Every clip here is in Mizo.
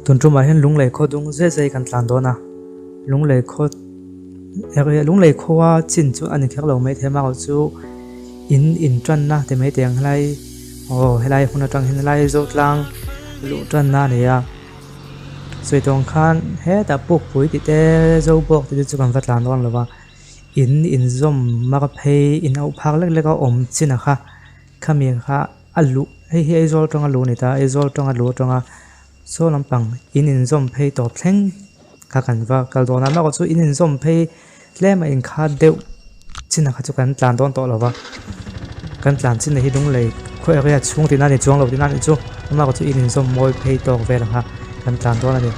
Tun tumah hian Lunglei khaw dung zet zet hi kan tlan dawn a, Lunglei khaw area Lunglei khawa chin chu a ni kher lo mai thei a, amaherawhchu chu in intanna ti mai teh ang helai aw helai hmun atang hian helai Zotlang luh tanna a ni a, sawi tawng khan hetah Pukpui tih te Zobawk tih te chu kan va tlan dawn lo va, in inzawm mar phei in auh phak lek lek a awm chin a kha khami kha a luh hei hi Aizawl atanga luh a ni ta Aizawl atanga luh atanga saw lampang in inzawm phei tawp thleng kha kan va kal dawn a amaherawhchu in inzawm phei tlem a inkhat deuh chin ah kha chu kan tlan dawn tawh lo va kan tlan chin ah hi lunglei khaw area chhung tihna a ni chuang lo tihna a nih chu amaherawhchu in inzawm mawi phei tawk vel ang kha kan tlan dawn a ni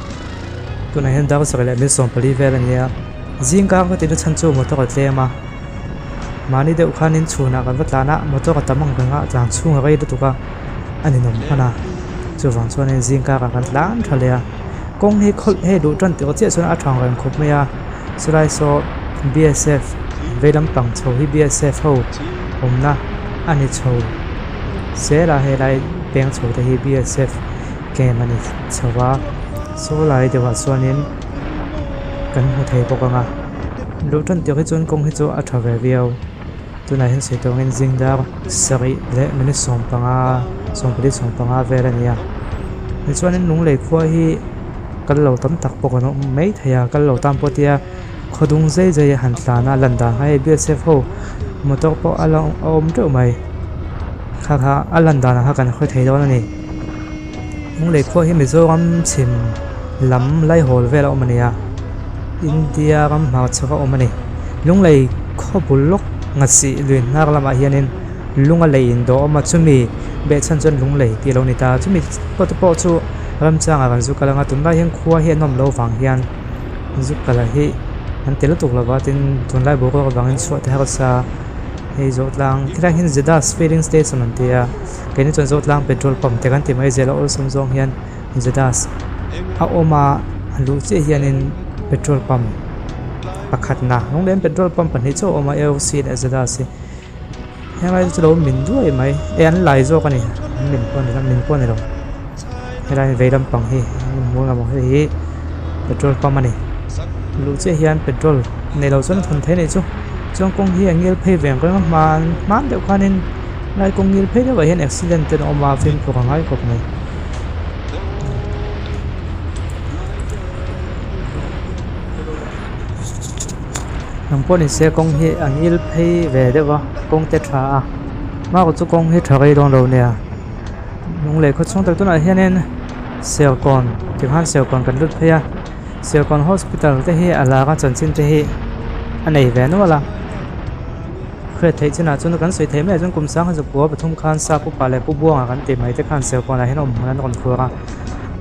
tunah hian dar sarih leh mil 14 vel a ni a zing kar ka tihna chhan chu motor a tlem a mahni deuh khanin chhunah kan va tlan a motor a tam ang reng a tlan chhung a rei lutuk a a ninawm hman a chuvang chuanin zing karah kan tlan tha leh a kawng hi khawlh hei duh tan tih chiah chuan a thang reng khawp mai a chulai saw B S F vei lampang chho hi B S F ho awmna a ni chho zel a helai peng chho te hi B S F camp a ni chho a saw lai deuhah chuanin kan hmu thei bawk ang a luh tan tirh hi chuan kawng hi chu a tha ve viau tunah hian sawi tawngin zing dar sarih leh minute 15 14 15 vel a ni a tichuanin lunglei khua hi kal lo tam tak pawh kan awm mai thei a kal lo tan pawh tia khaw dung zai zai a han tlan a lan dan kha hei B S F ho motor pawh a la awm teuh mai kha kha a lan danah kha kan hawi thei dawn a ni. Lunglei khua hi Mizoram chhim lam Laihawl vel a awm a ni a, India ram hmarchhak a awm a ni. Lunglei khaw bul lawk Ngasih lui hnar lamah hianin lunga lei indawh a awm a, chumi behchhan chuan Lunglei tih a lo ni ta. Chumi pawh te pawh chu ramchangah kan zu kal ang a, tunlai hian khua hi an awm loh vang hian zu kal hi an ti lutuk lo va, tin tunlai boruak avangin chhuah te harsa hei zawh tlang khilaiah hian Zedas filling station an ti a. Keini chuan Zotlang petrol pump te kan ti mai zel a awlsam zawng hian Zedas a awm a a luh chiah hianin petrol pump pakhat na hnung leh petrol pump pahnih chauh a awm a A O C leh Zedas hi helai chu lo min duai mai e an lai zawk a ni an min pawh a ni lo min pawh a ni lo helai vei lampang hi hmuh ang hei hi petrol pump a ni luh chiah hian petrol nei lo chuan a thawn thei a nih chu chuan kawng hi a ngil phei ve ang reng a hman hman deuh khanin. Lai kawng ngil phei deuhah hian accident te an awm a fimkhur a ngai khawp mai. Nang pawh ni se kawng hi a ngil phei ve deuh a kawng te tha a hma chu kawng hi tha rei dawn lo nia lunglei khaw chhung tak tunah hianin serkawn tikhan serkawn kan lut phei a serkawn hospital te hi a lar a chanchin te hi a nei ve nual a. Hriat theih chinah chuan kan sawi theih mai ah chuan kum sang zakua pathum khan sap upa leh pu buanga kan tih mai te khan serkawnah hian awm hmun an rawn khuar a,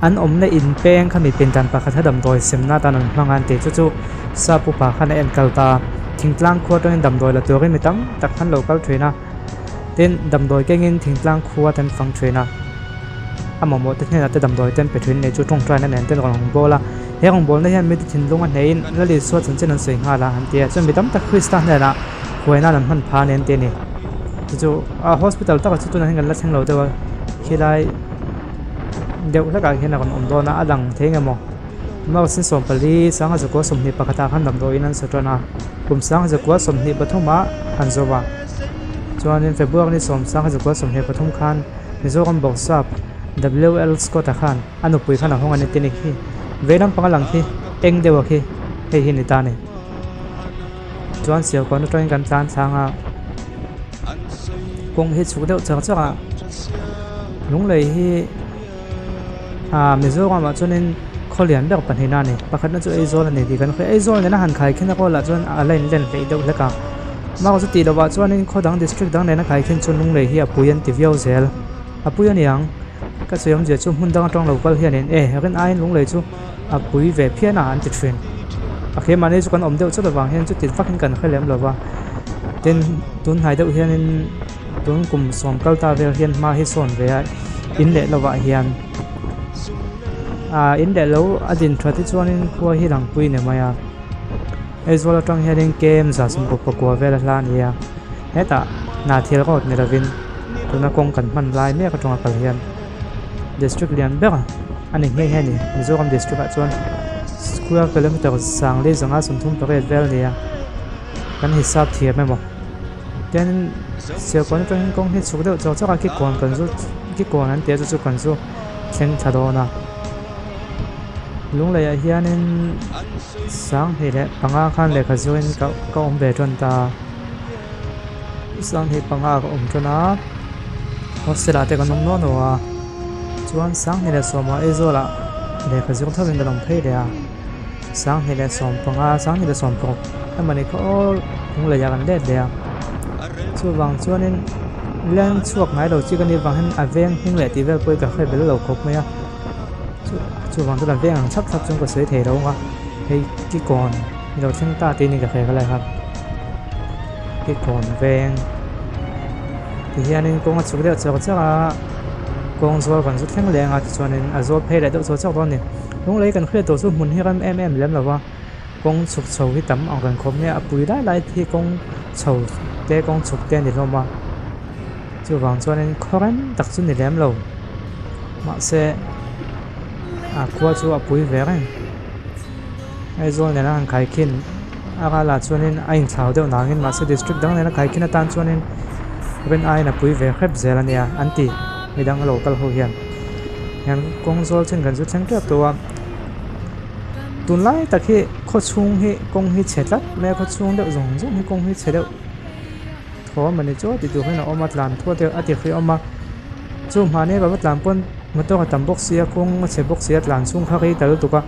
an awmna in peng kha mi pindan pakhat a damdawi semna atan an hmang a an tih chu chu sap upa khan a enkawl ta a, thingtlang khua atangin damdawi la turin mi tam tak khan lo kal thin a, tin damdawi kengin thingtlang khua te an fang thin a, a mamawh te hnenah te damdawi te an pe thin a nih chu tawngtaina nen te an rawn bawl a, he rawngbawlna hian mite thinlung a hneihin Lalisua chanchin an sawi nghal a an ti a, chuan mi tam tak Krista hnenah huaina an hman phah a ni an ti a ni. Chu chu a hospital takah chu tunah hian kan la thleng lo deuh a khilai deuh hlekah hian a rawn awm dawn a a lang thei nge maw March ni 14 1921 ah khan damdawiin an sa tan a kum 1923 ah an zo a chuanin February ni 10 1923 khan Mizoram Bawrhsap W L Scott-a khan a nupui khan a hawng a ni ti a ni khi vei lampang a lang khi eng deuh a khi hei hi a ni ta a ni. Chuan Sialkawn atangin kan tlan thlang a, kawng hi chhuk deuh char char a, Lunglei hi ah Mizoram ah chuanin khaw lian ber pahnih na a ni, pakhatna chu Aizawl a ni tih kan hria, Aizawl nena han khai khin a rualah chuan a la inlen hleih deuh hlek a, mahse chu tih lovah chuanin khaw dang district dang nena khai khin chuan Lunglei hi a pui an ti viau zel, a pui a ni ang, ka sawi awmzia chu hmun dang atang lo kal hianin e rin aiin Lunglei chu. A pui ve phian a an ti thin. A keimahni chu kan awm deuh chawt avang hian chuti vakin kan hre lem lova. Tin, tun hnai deuh hianin tun kum sawm kal ta vel hian hma hi sawn ve a, in leh lovah hian ah in leh lo a din that hi chuanin khua hi lang pui ni mai a. Aizawl atang hianin kem za sawmkawp pakua vel a hla a ni a, hetah hna thil rawt ni lovin tuna kawng kan hman lai mek atanga kal hian district lian ber. a ni nghe nghe a ni. Mizoram district ah chuan square kilometer sangli zanga 38 vel a ni a, kan hisap thiam emaw. Tianin Serkawn atangin kawng hi chhuk deuh chawk chawk a, kikawn kan zu kikawn an tih a chu chu kan zu thleng thla dawn a. Lungleiah hianin 2005 khan lehkha zuin ka ka awm ve tan ta a, 25 ka awm tan a, hostel ah te kan awm nuah nuah a, chuan 2010 ah Aizawl ah lehkha zir thovin kan awm phei leh a. 2015, 2016 emawni kha aw Lungleiah kan let leh a, chuvang chuanin leng chhuak ngai lo chi ka nih avang hian a veng hming leh tih vel pawh hi ka hre bel lo khawp mai a, chuvang chuan a veng ang chhap chhap chuan ka sawi thei lo ang a, hei kikawn i lo thleng ta tih a ni ka hre kha lai kha, kikawn veng ti hianin kawng a chhuk deuh chawk chawk a, kawng zawl kan zu thleng leng a tichuanin a zawl phei leh deuh chawk chawk dawn a ni. Lunglei kan hriat tawh chu hmun hi ram em em lem lo va, kawng chhuk chho hi tam ang reng khawp mai a, a pui lai lai hi kawng chho te kawng chhuk te a ni hlawm a, chuvang chuanin khaw rem tak chu ni lem lo mahse a khua chu a pui ve reng. Aizawl nena han khaikhin a ralah chuanin a inthlau deuh nangin mahse district dang nena khaikhin atan chuanin rin aiin a pui ve hrep zel a nia an ti midang lo kal ho hian. Hian kawng zawl chin kan zu thleng tep tawh a, tunlai tak hi khaw chhung hi kawng hi chhe tlat mai a khaw chhung deuh zawng zawng hi kawng hi chhe deuh thawm a ni chu ti tur hian a awm a tlan thuat deuh a ti hreh awm a chu mahni a va tlan pawn motor a tam bawk sia kawng a chhe bawk sia tlan chhung kha rei ta lutuk a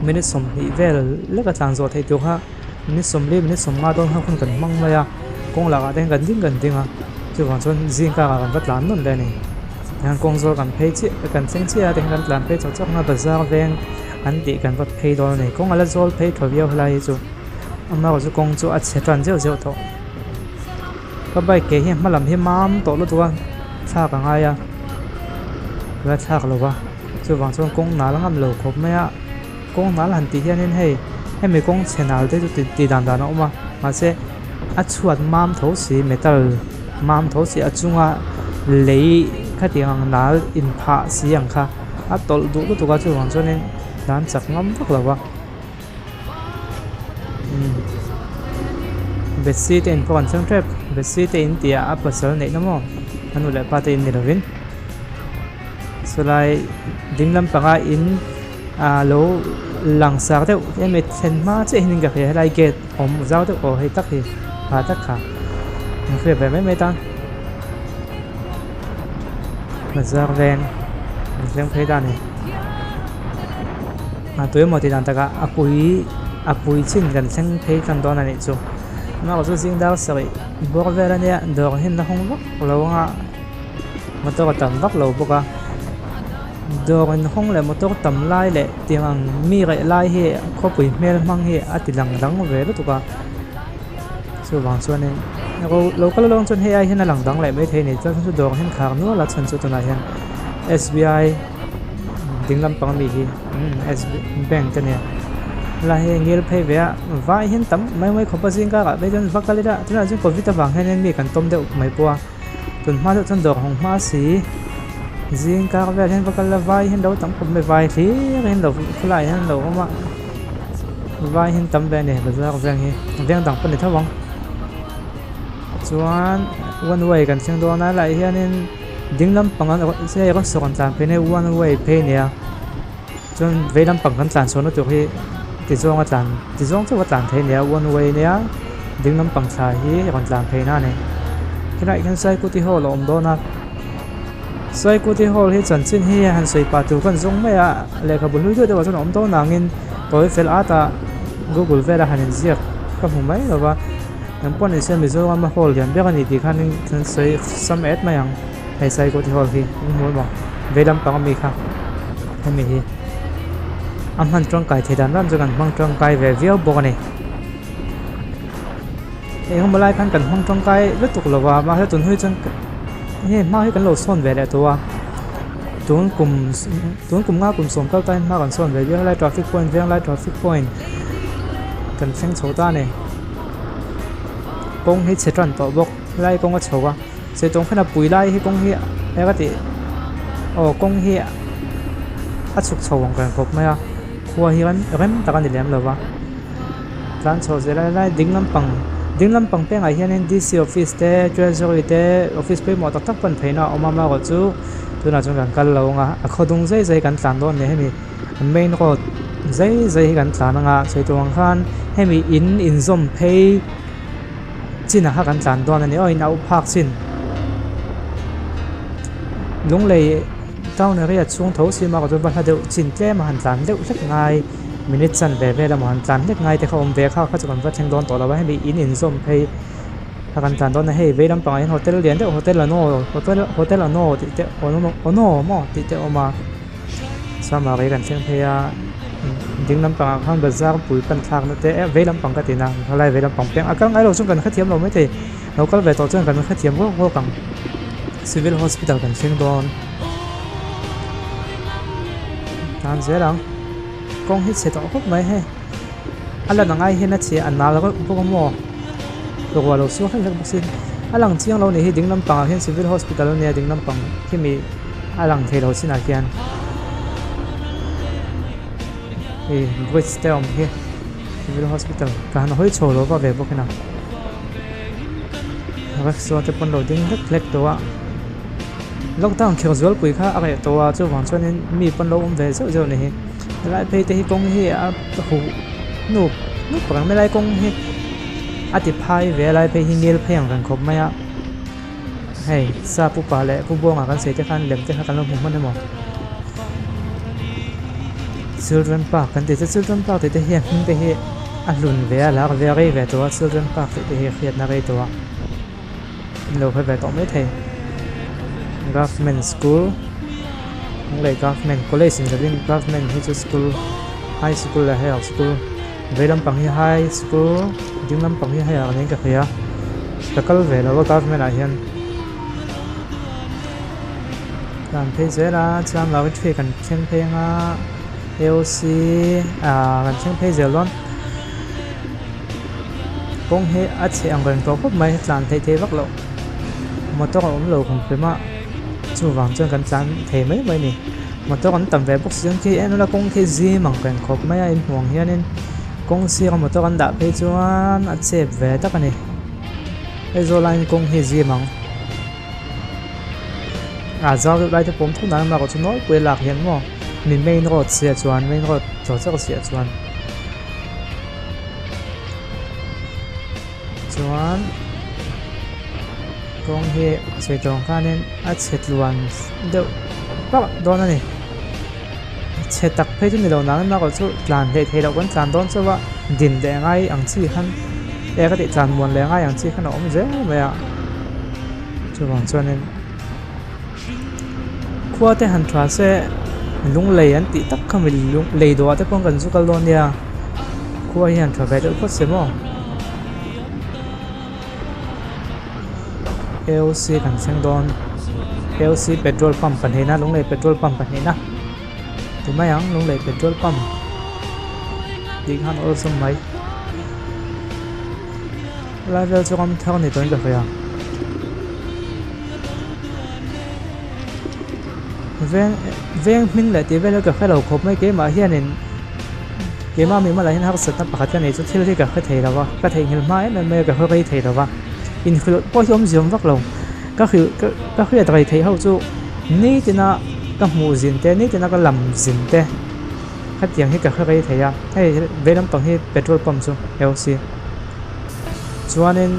minute 20 vel lek a tlan zawh theih tur kha. Minute 40 minute 50 dawn khan hun kan hmang mai a, kawng lakah te hian kan ding kan ding a, chuvang chuan zing karah kan va tlan nawn leh a ni. Tihian kawng zawl kan phei chiah kan thleng chiah a tihian kan tlan phei chawk chawk ang a bazar veng an tih kan va phei dawn a ni. Kawng a la zawl phei tha viau helai hi chu amaherawh chu kawng chu a chhe tan zeuh zeuh tawh. Ka bike ke hi hma lam hi mam tawh lutuk a thlak a ngai a, la thlak lo va chuvang chuan kawng nal ngam lo khawp mai a. Kawng nal han tih hianin hei hemi kawng chhe nal te chu tih dan dan a awm a mahse a chhuat mam tho si metal mam tho si a chunga lei khatiang ang nal inphah si ang kha a tawlh duh lutuk a chuvang chuanin dan chak ngam vak lo va umm Bethsy te in pawh an thleng tep Bethsy te in tih ah a pasal neih na maw a nu leh pa te in ni lovin chulai ding lampanga in. ah lo langsar deuh em em thlen hma chiah hian ka hria helai gate awm zau deuh aw hei tak hi ha tak kha an hriat ve mai mai tan bazar veng an thleng phei ta a ni a tuemaw tih dan takah a pui a pui chin kan thleng phei tan dawn a nih chu amaherawh chu zing dar sarih bawr vel ania dawr hi an la hawng vak lo anga motor a tam vak lo bawk a dawr inhawng leh motor tam lai leh tiang ang mi reh lai hi khawpui hmel hmang hi a ti lang dang ve lutuk a chuvang chuanin lo kal alawng chuan hei ai hian a lang dang leh maithei a ni chuan chu dawr hian khar nual a chhan chu tunah hian S B I ding lampang ami hi S B bank a nia helai hi a ngil phei ve a vai hian tam mai mai khawp a zing karah phei chuan va kal ila tunah chuan covid avang hianin mi kan tawm deuh mai pawh a. Tun hma deuh chuan dawr hawng hma si zing kar vel hian va kal la vai hian lo tam khawp mai vai hlir hian lo khawlai hian lo awm a vai hian tam ve a ni bazar veng hi veng dang pawh a ni tho ang chuan one way kan thleng dawn a helaiah hianin ding lampang hei rawn sawn tlan phei na hi one way phei a ni a chuan vei lampang kan tlan chhuahna tur hi ti zawnga tlan ti zawng chauh a tlan thei a ni a one way nia ding lampang thla hi rawn tlan phei na a ni helaiah hian saikuti hall a awm dawn a saikuti hall hi chanchin hi han sawi pah tur khan zawng mai a lehkhabu hlui deuh deuh ah chuan a awm dawn angin tawi fel at a google vela han inziak ka hmu mai lo va eng pawh ni se Mizoram a hall lian ber a ni tih khanin an sawi sam et mai ang. Hei Saikawti hall hi in hmu emaw vei lampang ami kha hemi hi a hman tangkai thei dan ram chu kan hmang tangkai ve viau bawk a ni engemaw lai khan kan hmang tangkai lutuk lo va mahse tun hui chuan hei hma hi kan lo sawn ve leh tawh a tun kum tun kum nga kum sawm kal ta hian hma kan sawn ve viau helai traffic point venglai traffic point kan thleng chho ta a ni kawng hi chhe tan tawh bawk helai kawng a chho a. Sei tawng khan a pui lai hi kawng hi eng a tih aw kawng hi. A chhuk chho ang reng khawp mai a, khua hi rem tak a ni lem lo va. Tlan chho zel a helai ding lampang ding lampang pengah hianin D_C office te treasury te office pawimawh tak tak pan pheina a awm a amaherawhchu tunah chuan kan kal lo ang a a khaw dung zai zai kan tlan dawn a ni hemi main road zai zai hi kan tlan ang a sawi tur ang khan hemi in inzawm phei chinah kha kan tlan dawn a ni aw in auh phak chin lunglei town area chhung tho si mak chuan va hla deuh chin tlem a han tlan deuh hlek ngai minute chan ve vel emaw han tlan hlek ngai te kha awm ve kha kha chu kan va thleng dawn tawh lo a hemi in inzawm phei kha kan tlan dawn a hei vei lampangah hian hotel lian deuh hotel ano hotel hotel ano tih te ono maw tih te a awm a. Samari kan thleng phei a ding lampangah khan bazar pui pan thlakna te eh vei lampang ka ti na helai vei lampang piang a kal ngai lo chuan kan hrethiam lo maithei lo kal ve tawh chuan kan hrethiam ruak ruak ang civil hospital kan thleng dawn tan zel ang kawng hi chhe tawh khawp mai hei a lan ang ai hian a chhe a nal reuh bawk a maw ruah lo suak hlek hlek bawk si a lang chiang lo a nih hi ding lampangah hian civil hospital a nia ding lampang khimi a lang thei lo chinah khian hei bridge te a awm hi civil hospital ka han hawi chho lo va ve bawk in a rickshaw te pawn lo ding hlek hlek tawh a lockdown kher zualpui kha a reh tawh a chuvang chuanin mi pawn lo awm ve zeuh zeuh a ni hi. Helai phei te hi kawng hi a huh hnup hnup reng mai lai kawng hi a ti phai ve a lai phei hi ngil phei ang reng khawp mai a hei sap upa leh pu buanga kan sawi te khan lem te kha kan lo hmu hman emaw children park kan tih te children park tih te hi a hming te hi a hlun ve a lar ve a rei ve tawh a children park tih te hi a hriatna rei tawh a. An lo hre ve tawh mai thei. Government school leh government college ni lovin government hi chu school high school leh higher school vei lampang hi high school ding lampang hi higher niin ka hria ka kal ve lo a government ah hian tlan phei zel a chuan laboratory kan thleng phei anga A_O_C ah kan thleng phei zel dawn. Kawng hi a chhe ang reng tawh khawp mai tlan theih theih vak loh motor a awm lo kum hrim a chuvang chuan kan tlan thei mai mai a ni motor an tam ve bawk si chuan khi en ula kawng khi zim ang reng khawp mai a inhmuh ang hianin kawng sira motor an dah phei chuan a chep ve tak a ni Aizawl laiin kawng hi zim ang a zau deuh lai te pawh awm thung dan erawh chu nawlpui a lak hian maw mi main road siah chuan main road chawh chawk siah chuan. Chuan kawng hi sawi tawng khanin a chhe tluan deuh vak dawn a ni. Chhe tak phei chu ni lo nang erawh chu tlan hleih theih loh kan tlan dawn chauh a, din leh ngai ang chi khan e ka tih tlan muan leh ngai ang chi khan a awm zel mai a. Chuvang chuanin khua te han tha se lunglei an tih tak kha mi lei dawhah te pawh kan zu kal dawn nia khua hi han tha ve deuh phawt se maw A_O_C kan thleng dawn A_O_C petrol pump pahnihna lunglei petrol pump pahnihna ti mai ang lunglei petrol pump tih khan awlsam mai. Helai vel chu ram thar ni tawhin ka hria. Veng veng hming leh tih vel hi ka hre lo khawp mai keimah hianin keimah mi malah hian harsatna pakhat ka nei chu thil hi ka hre thei lo va ka theihnghilh hma em em mai a ka hre rei thei lo va inhrilh pawh hi awmzia awm vak lo ka hrilh ka hriat rei theih ho chu nitina ka hmuh zin te nitina ka lam zin te. Hetiang hi ka hre rei thei a, hei vei lampang hi petrol pump chu LC. Chuanin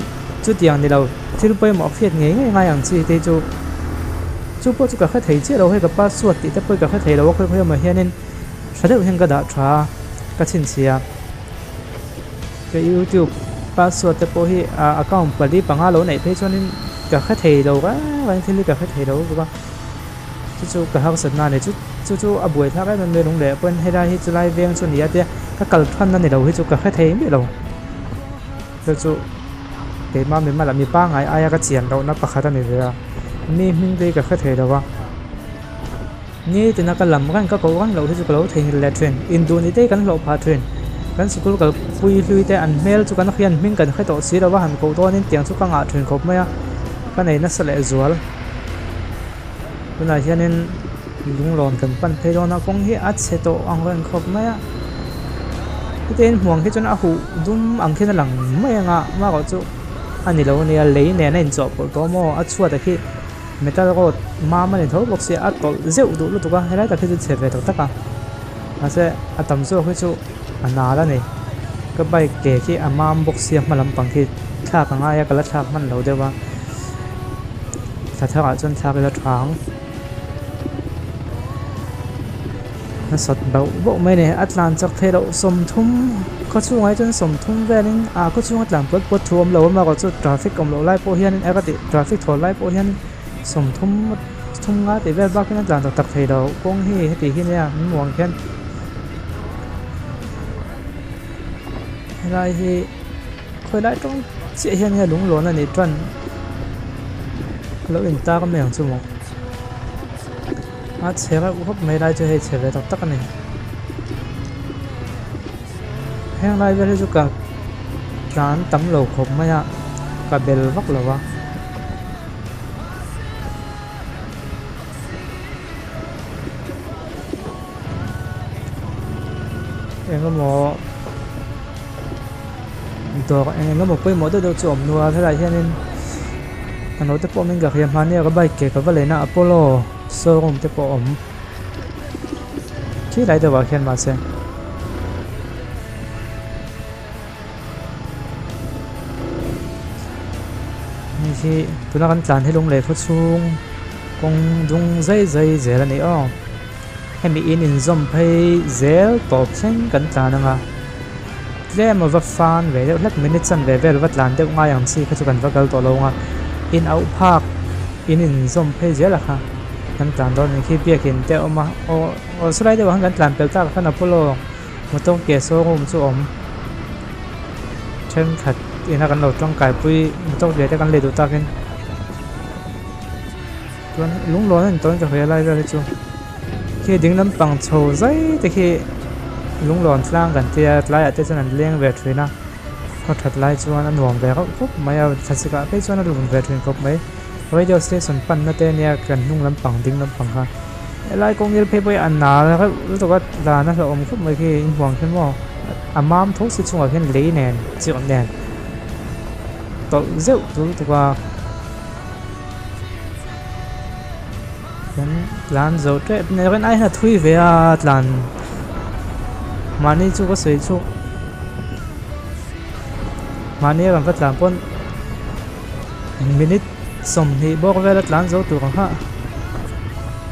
chutiang ni lo thil pawimawh hriat ngei ngei ngai ang chi te chu chu pawh chu ka hre thei chiah lo hei ka password tih te pawh hi ka hre thei lo a khawi khawi awmah hianin tha deuh hian ka dah tha a ka chhinchhiah a. Ka youtube password te pawh hi account pali panga lo neih phei chuanin ka hre thei lo reng reng thil hi ka hre thei lo bawk a. Chu chu ka harsat na a ni chu chu chu a buai thlak em em mai lung leh pawhin helai hi chulai veng chu a ni a tia ka kal than a ni lo hi chu ka hre thei miah lo chu chu keimah mi hmalam mi pangngai aia ka chian lohna pakhat a ni ve a mi hming te hi ka hre thei lo a ni tina ka lam reng ka koh reng loh hi chu ka lo theihnghilh leh thin induh ni te hi kan hlawh phah thin kan sikul kalpui hlui te an hmel chu kan hriat hming kan hre tawh si lo a han koh dawnin tiang chu ka ngah thin khawp mai a ka nei nasa leh zual. Tunah hianin. Lunglawn kan pan phei dawn a, kawng hi a chhe tawh ang reng khawp mai a. Hetiang in hmuh ang khi chuan a huh dum ang khian a lang mai ang a, amaherawh chu a ni lo a nia, lei nen a inchawhpawlh tawh maw a chhuat ah khi metal rod mam a ni tho bawk sia, a tawlh zeuh duh lutuk a, helai tak hi chu chhe ve tak tak a, mahse a tam zawk hi chu a nal a ni. Ka bike ke khi a mam bawk sia hma lampang khi thlak a ngai a, ka la thlak hman lo deuh a, thla tharah chuan thlak ila tha ang. Nasat bauh bauh mai a ni a tlan chak theih loh sawmthum khaw chhungah hi chuan sawmthum velin ah khaw chhunga tlan puat puat thu a awm lo a amaherawh chu traffic awm loh lai pawh hianin eng a tih traffic thawl lai pawh hian sawmthum thum nga tih vel bak hian a tlan tak tak thei lo kawng hi heti hi nia an hmuh ang khian helai hi khawi lai tawng chiah hian nge lunglawn a nih chuan a lo intar mai ang chu maw. A chhe reuh khawp mai lai chu hei chhe ve tak tak a ni. Heng lai vel hi chu ka tlan tam lo khawp mai a, ka bel vak lo a. Eng emaw dawr eng eng emaw pawimawh deuh deuh chu a awm nual helaiah hianin a naute pawh awmin ka hria hmania ka bike ke ka va lena Apollo showroom te pawh a awm khi lai deuhah khian mahse. Hei hi tuna kan tlan hi lunglei khaw chhung kawng dung zai zai zel a ni aw hemi in inzawm phei zel tawp thleng kan tlan ang a tlem a va fan ve deuh hlek minute chanve vel va tlan deuh ngai ang chi kha chu kan va kal tawh lo ang a in auh phak in inzawm phei zel a kha kan tlan dawn a ni khi biakin te a awm a aw aw saw lai deuhah khan kan tlan pel tak khan Apollo. Motor ke showroom chu a awm thenkhat ina kan lo tangkaipui motor ke te kan lei duh takin chuan lunglawn a ni tawhin ka hria lai vel hi chu khi ding lampang chho zai te khi lunglawn tlang kan tia tlaiah te chuan an leng ve thin a khaw that lai chuan a nuam ve reuh khawp mai a thlasik ah phei chuan a lun ve thin khawp mai radio station panna te ania kan hnung lampang ding lampang kha. Helai kawng ngil phei pawh hi a nal reuh lutuk a dan a hlauhawm khawp mai khi in huang khian maw a mam tho si chungah khian lei nen chiah nen tawlh zeuh tur lutuk a kan tlan zo tep nen rin ai hian a thui ve a tlan mahni chu ka sawi chu mahni a rawn va tlan pawn minute. 20 bawk vela tlan zo tur ang kha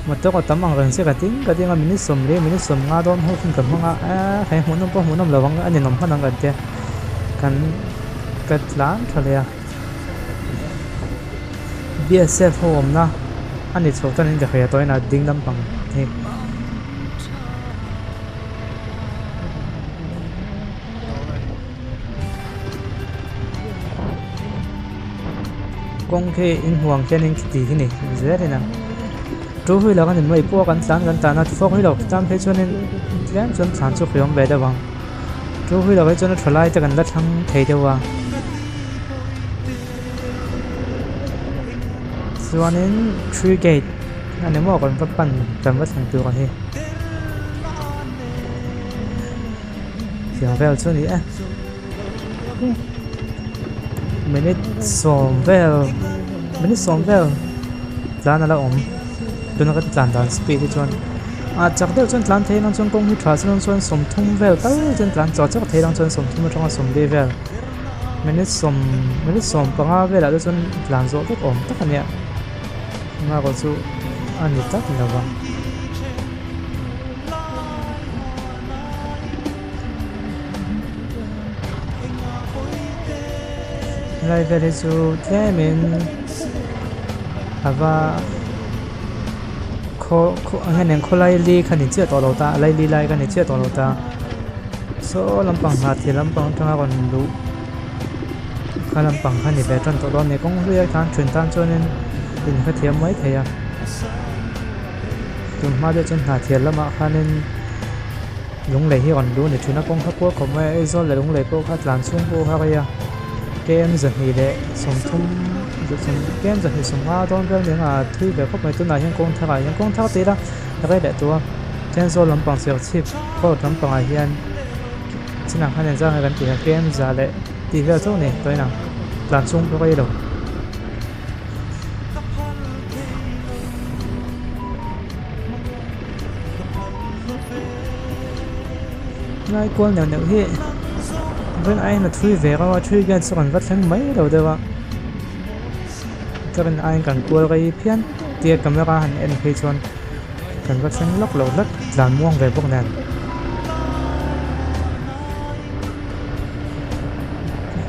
motor a tam ang reng che ka ding ka ding a minute 40 minute 50 dawn ho khin ka hmang a eee hei hmuhnawm pawh hmuhnawm lo ang a ninawm hman ang kan tia kan ka tlan tha leh a BSF ho awmna a ni chho chuan in ka hria tawhin a ding lampang hi. Kawng khi in huang khian in ti hi ni zel in a two wheeler a ni mai pawh a kan tlan kan tlan a four wheeler tan phei chuan in tlem chuan thlan chu hriam ve deuh ang two wheeler hi chuan a tha lai te kan la thlang thei deuh a chuanin three gate a ni maw kan va pan kan va thlen tur ang hi. Tiang vel chu a ni e minute sawm vel minute sawm vel tlan a la awm tuna kan tlan dan speed hi chuan ah chak deuh chuan tlan thei lang chuan kawng hi tha chuan chuan sawmthum vel tal chuan tlan chawt chawt thei lang chuan sawmthum atanga sawmli vel minute sawm minute sawm panga velah te chuan tlan zawh vek awm tak a nia engah chu a ni tlat lo va. Helai vel hi chu tlemin a va khaw khaw eng nge nen khawlai li kha ni chiah tawh lo ta a laili lai kha ni chiah tawh lo ta saw lampang hnah thil lampang atanga rawn luh kha lampang kha ni ve tan tawh dawn a ni kawng hluiah khan then tan chuanin in hrethiam mai thei a. Tun hma deuh chuan hnahthial lamah khanin lunglei hi a rawn luh a ni thin a kawng kha kual khawp mai a Aizawl leh lunglei pawh kha tlan chhung pawh a rei a km 230 km 250 dawn vel nia a thui ve khawp mai tunah hian kawng tharah hian kawng thar tih ila. Rei leh tawh a, Thenzawl lampang Serchhip road lampangah hian chinah khan engzah nge kan tih a km za leh tih vel chauh a ni tawhin ang tlan chhung pawh rei lo. Lai kual neuh neuh hi vawiin aiin a thui ve reuh a thui hian chu kan va thleng mai lo deuh a ka rin aiin kan kual rei phian tia camera han en phei chuan kan va thleng lawk lo hlek tlan muang ve bawk nen.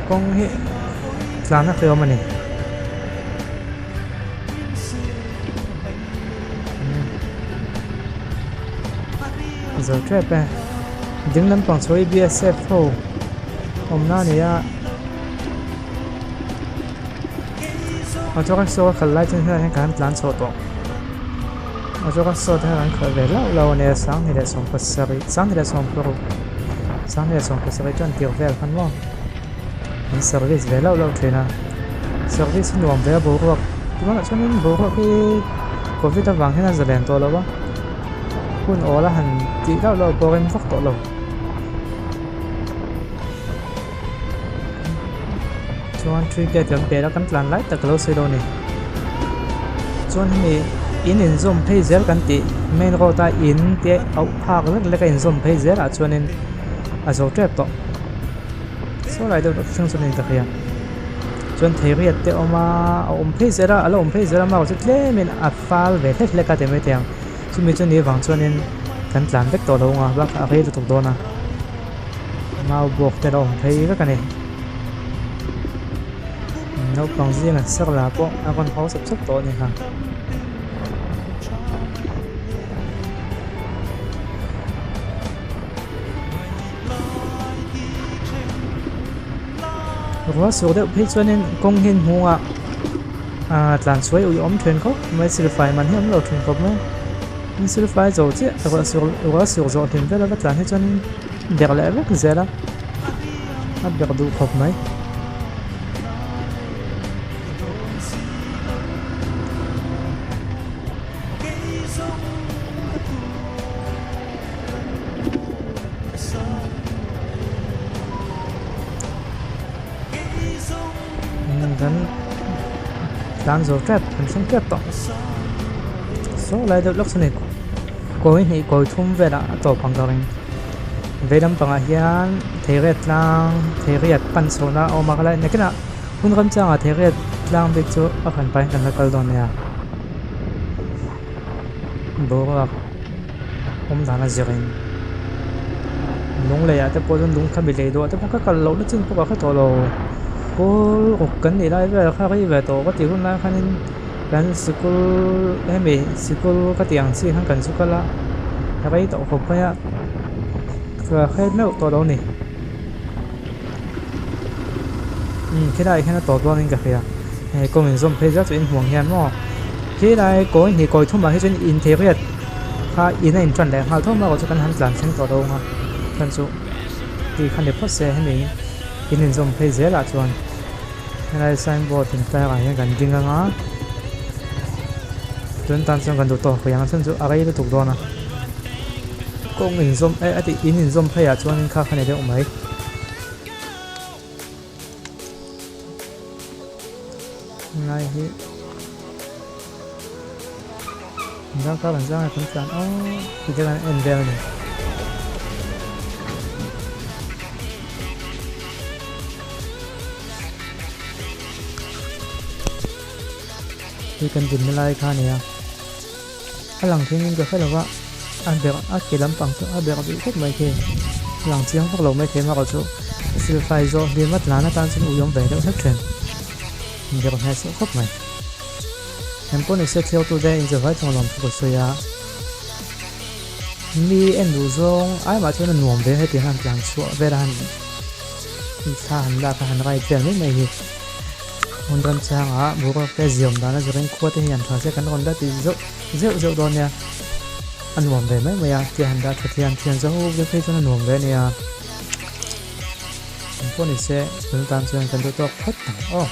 Kawng hi tlan a hreawm a ni. Zo tep e. Ding lampang chho hi BSF ho awmna a ni a. Auto rickshaw a khalh lai chuan helaiah hian kan tlan chhuah tawh. Auto rickshaw te hian an khalh ve hlauh hlauh a nia 2017 2016 2017 chuan tir vel khan maw an service ve hlauh hlauh thin a service hi nuam ve a boruak tunah chuanin boruak hi covid avang hian a zalen tawh lo a hun awl a han tih hlauh hlauh pawh rem vak tawh lo. Chuan three gate kan pel a kan tlan lai tak ka lo sawi dawn a ni chuan hemi in inzawm phei zel kan tih main road a in te auh phak lek lek a inzawm phei zel ah chuanin a zo tep tawh saw lai deuh thleng chuan a ni ta hria chuan theiriat te a awm a a awm phei zel a a la awm phei zel a amaherawhchu tlemin a fal ve hlek hlek a ti mai thei ang chumi chu ni vang chuanin kan tlan vek tawh lo ang a bakah a rei lutuk dawn a. Mau bawk te la awm phei vek a ni. Naupang zing an sak lah pawh a rawn hau sap sap tawh a ni kha. Ruah sur deuh phei chuanin kawng hi an hmu a, ah tlan chhuai ui awm then khawp mai silfai man hi a awm lo thin khawp mai. In silfai zo chiah ruah sur ruah sur zawh hlim vel a va tlan hi chuanin berh leh vek zel a a berh duh khawp mai. Kan tlan zo tep kan thleng tep tawh saw lai deuh lawk saw ni kawi hnih kawi thum velah a tawp ang ka ring vei lampangah hian theiriat tlang theiriat pan chhohna a awm a khalai nakinah hun ramchangah theiriat tlang bik chu a hran pahin kan la kal dawn nia boruak awm dan a zirin lung leiah te pawh chuan lung kha mi lei duah te pawh ka kal loh na chin pawh ka hre tawh lo pawl ruk kan nih lai vel kha rei ve tawh ka tih hun lai khanin kan sikul hemi sikul ka tih ang chi khan kan zu kal a rei tawh khawp mai a ka hre meuh tawh lo a ni umm khilaiah hian a tawp dawnin ka hria hei kawng inzawm phei zat chu inhmuh ang hian maw khilai kawi hnih kawi thumah hi chuan inthehriat kha in a intan leh nghal thawm erawh chu kan han tlan thleng tawh lo ang a chuan chu tih kha ni phawt se hemi in inzawm phei zelah chuan helai signboard intar ah hian kan ding ang a tun tan chuan kan duh tawh pui ang chuan chu a rei lutuk dawn a kawng inzawm eh a tih in inzawm phei ah chuan kha kha ni deuh mai. Ngai hi Darkar an zang a kan tlan aw ti te kan en vel a ni. Hei kan dinna lai kha a ni a a lang thing in ka hre lo va a berh a ke lampang chu a berh duh khawp mai khi a lang chiang vak lo mai thei amaherawh chu silfai zawh hlim a tlan atan chuan ui awm ve deuh hlek thin berh hneh suh khawp mai. Eng pawh ni se thliautute inzawhai chuan lawm thu ka sawi a, mi en duh zawng ai mah chuan a nuam ve hetiang han tlan chhuah vel a han thla han lak a han ride vel mai mai hi hmun remchangah boruak te ziawm dan a zawrin khua te hi an tha se kan rawn la ti zeuh zeuh zeuh dawn nia a nuam ve mai mai a tia han dah tha thian thian zawng uk phei chuan a nuam ve a nia. Eng pawh ni se tun tan chuan kan duh tawk phawt ang aw.